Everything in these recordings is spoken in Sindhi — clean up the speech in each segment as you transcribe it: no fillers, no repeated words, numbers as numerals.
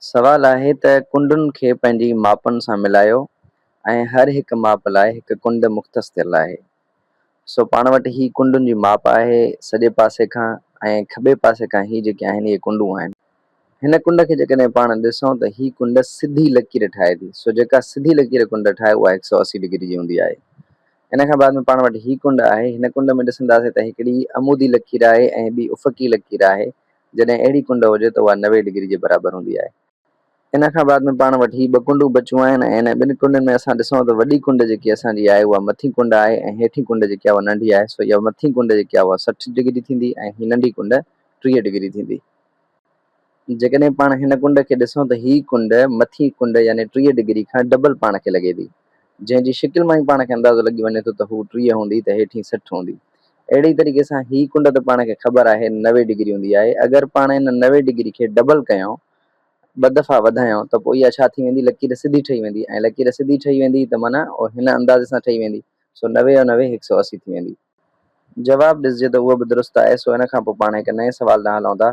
سوال آهي ته ڪنڊن کي پنهنجي ماپن سان ملايو ۽ هر هڪ ماپ لاء هڪ ڪنڊ مختص ٿيل آهي. سو پاڻ وٽ هي ڪنڊن جي ماپ آهي سڄي پاسي کان ۽ کٻي پاسي کان هي جيڪي آهن اهي ڪنڊون آهن. هن ڪنڊ کي جيڪڏهن پاڻ ڏسون ته هي ڪنڊ سڌي لڪير ٺاهي ٿي. سو جيڪا سڌي لڪير ڪنڊ ٺاهي اها هڪ سئو 80 ڊگري جي هوندي آهي. ان کان بعد ۾ پاڻ وٽ هي ڪنڊ آهي. هن ڪنڊ ۾ ڏسنداسين ته هڪڙي عمودي لڪير آهي ۽ ٻي افقي لڪير آهي. جڏهن اهڙي ڪنڊ هجي ته اها 90 ڊگري جي برابر هوندي آهي. ان کان بعد ۾ پاڻ وٽ هي ٻه ڪنڊون بچيون آهن ۽ انهن ٻن ڪنڊن ۾ اسان ڏسون ته وڏي ڪنڊ جيڪي اسان جي آهي اها مٿين ڪنڊ آهي ۽ هيٺين ڪنڊ جيڪي آهي اها ننڍي آهي سو اها مٿين ڪنڊ جيڪي آهي اها 60 ڊگري ٿيندي ۽ هي ننڍي ڪنڊ 30 ڊگري ٿيندي. جيڪڏهن پاڻ هن ڪنڊ کي ڏسون ته هي ڪنڊ مٿين ڪنڊ يعني 30 ڊگري کان ڊبل پاڻ کي لڳي ٿي. جنهن جي شڪل مان ئي پاڻ کي اندازو لڳي وڃي ٿو ته هو 30 هوندي ته هيٺين 60 هوندي. اهڙي ئي طريقي سان هي ڪنڊ ته پاڻ کي خبر آهي 90 ڊگري هوندي آهي. اگر پاڻ ان 90 ڊگري کي ڊبل ڪيون، ٻه دفعا وڌايون ته پوء اها ڇا ٿي ويندي لڪير سڌي ٺهي ويندي ۽ لڪير سڌي ٺهي ويندي ته معنيٰ هن اندازي سان ٺهي ويندي سو 90 ۽ 90 180 ٿي ويندي. جواب ڏسجي ته اهو به درست آهي، سو ان کان پوء پاڻ هڪ نئين سوال ڏانهن هلون ٿا.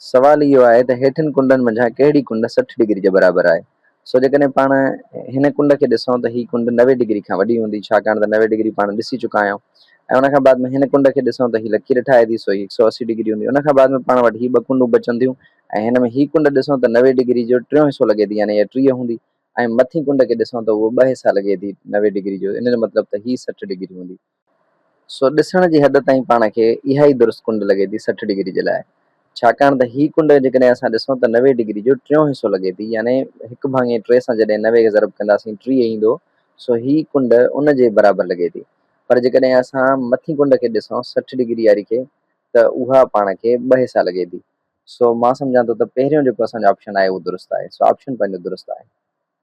سوال اهو آهي ته هيٺين ڪنڊن منجهان ڪهڙي ڪنڊ 60 ڊگري جي برابر آهي؟ سو جيڪڏهن پاڻ هن ڪنڊ کي ڏسون ته هي ڪنڊ 90 ڊگري کان وڏي هوندي، ڇاڪاڻ ته 90 ڊگري پاڻ ڏسي چڪا آهيون ۽ ان کان بعد ۾ هن ڪنڊ کي ڏسون ته هي لڪير ٺاهي ٿي، سو هي 180 ڊگري هوندي. ان کان بعد ۾ پاڻ وٽ هي ٻه ڪنڊون بچن ٿيون ۽ هن ۾ هي ڪنڊ ڏسون ته 90 ڊگري جو ٽيون حصو لڳي ٿي يعني اها 30 هوندي ۽ مٿين ڪنڊ کي ڏسون ته اهو ٻه حصا لڳي ٿي 90 ڊگري جو، ان جو مطلب ته هي 60 ڊگري هوندي. سو ڏسڻ جي حد تائين پاڻ کي اها ئي درست ڪنڊ لڳي ٿي 60 ڊگري جي لاء. ڇاڪاڻ ته هي ڪنڊ جيڪڏهن اسان ڏسون ته 90 ڊگري جو ٽيون حصو لڳي ٿي يعني هڪ ڀاڱي ٽي سان جڏهن 90 کي ضرب ڪنداسين 30 ايندو سو هي ڪنڊ ان جي برابر لڳي ٿي. پر جيڪڏهن اسان مٿين ڪنڊ کي ڏسون 60 ڊگري واري کي ته اها پاڻ کي ٻه حصا لڳي ٿي. سو مان سمجهان ٿو ته پهريون جيڪو اسان جو آپشن آهي اهو درست آهي. سو آپشن پنهنجو درست آهي.